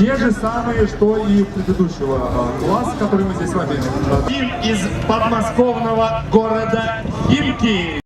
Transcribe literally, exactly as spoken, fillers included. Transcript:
Те же самые, что и у предыдущего э, класса, который мы здесь смотрели. Из подмосковного города Химки.